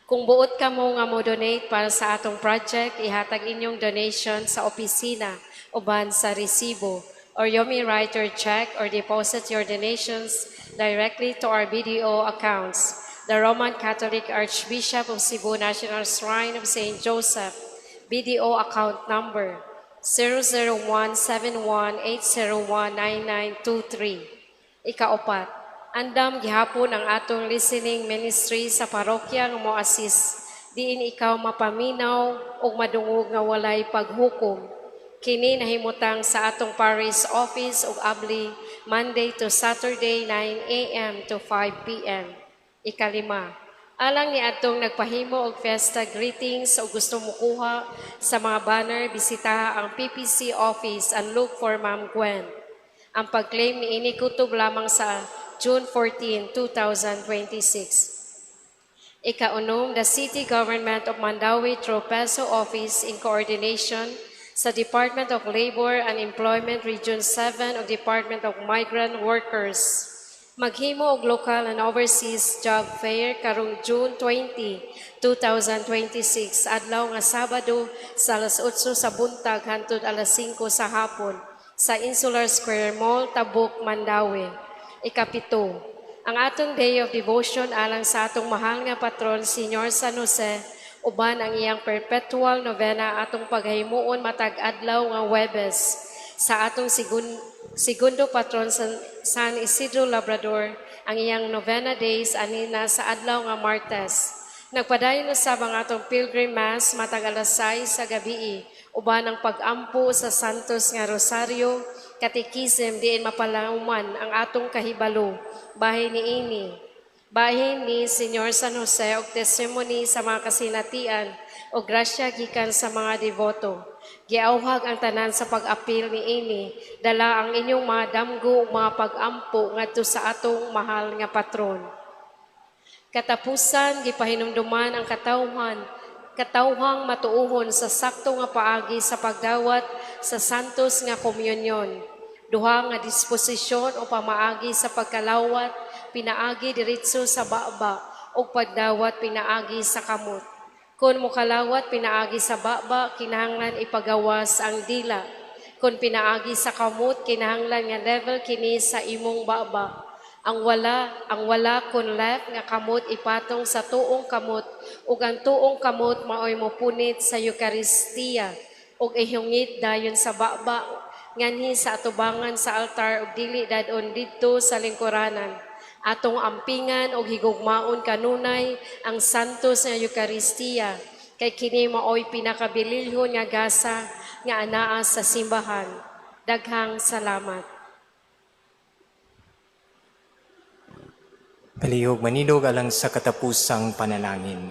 Kung buot kamo nga mo donate para sa atong project, ihatag inyong donation sa opisina uban sa resibo, or you may write your check or deposit your donations directly to our BDO accounts. The Roman Catholic Archbishop of Cebu National Shrine of St. Joseph, BDO account number 00171801923. Ikaupat, andam gihapon ang atong listening ministry sa parokya nga mo-assist diin ikaw mapaminaw ug madungog nga walay paghukom. Kini nahimutang sa atong parish office ug abli Monday to Saturday, 9 a.m. to 5 p.m. Ikalima, alang ni atong nagpahimo og fiesta greetings o gusto mukuha sa mga banner, bisita ang PPC office and look for Ma'am Gwen. Ang pag-claim ni ini kutob lamang sa June 14, 2026. Ikaunom, the City Government of Mandaue through PESO Office in coordination sa Department of Labor and Employment Region 7 o Department of Migrant Workers. Maghimo og local and overseas job fair karong June 20, 2026, adlaw nga Sabado, sa alas 8 sa buntag hangtod alas 5 sa hapon sa Insular Square Mall, Tabuk, Mandaue. Ikapito, ang atong Day of Devotion alang sa atong mahal nga patron, Senyor San Jose, uban ang iyang perpetual novena, atong paghimuon matag adlaw nga Webes. Sa atong segundo patron, San Isidro Labrador, ang iyang novena days anina sa adlaw nga Martes. Nagpadayon usab ang atong Pilgrim Mass matag alas 6 sa gabi uban ang pag-ampo sa Santos nga Rosario, Catechism diin mapalauman ang atong kahibalo bahin niini, bahin ni Senyor San Jose og testimony sa mga kasinatian o grasya gikan sa mga deboto. Giawhag ang tanan sa pag-apil niini, dala ang inyong mga damgo ug mga pag-ampo ngadto sa atong mahal nga patron. Katapusan, gipahinumduman ang katawhang matuuhon sa sakto nga paagi sa pagdawat sa Santos nga Komunyon. Duha nga disposisyon o pamaagi sa pagkalawat: pinaagi diretso sa baba o pagdawat pinaagi sa kamot. Kung mokalawat pinaagi sa baba, kinahanglan ipagawas ang dila. Kung pinaagi sa kamot, kinahanglan nga level kini sa imong baba. Ang wala kun left nga kamot ipatong sa tuong kamot ug ang tuong kamot maoy mopunit sa Eukaristiya ug ihungit dayon sa baba nganhi sa atubangan sa altar ug dili dad-on didto sa lingkuranan. Atong ampingan ug higugmaon kanunay ang Santos nga Eukaristiya kay kini maoy pinakabililhon nga gasa nga anaa sa simbahan. Daghang salamat. Palihog manindog alang sa katapusang panalangin.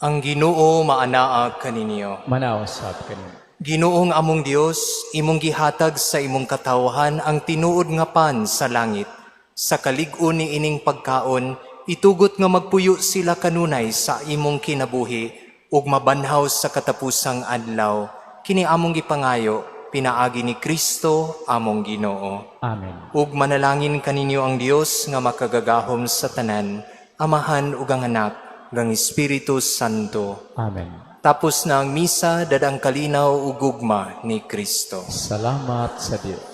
Ang Ginoo maanaa kaninyo. Manaa usab kanimo. Ginoong among Dios, imong gihatag sa imong katawhan ang tinuod nga pan sa langit. Sa kalig-on ni ining pagkaon, itugot nga magpuyo sila kanunay sa imong kinabuhi ug mabanhaw sa katapusang adlaw. Kini among gipangayo pinaagi ni Kristo among Ginoo. Amen. Ug manalangin kaninyo ang Dios nga makagagahom sa tanan, Amahan ug ang Anak, ug ang Espiritu Santo. Amen. Tapos na ang misa, dadang kalinaw ug gugma ni Kristo. Salamat sa Dios.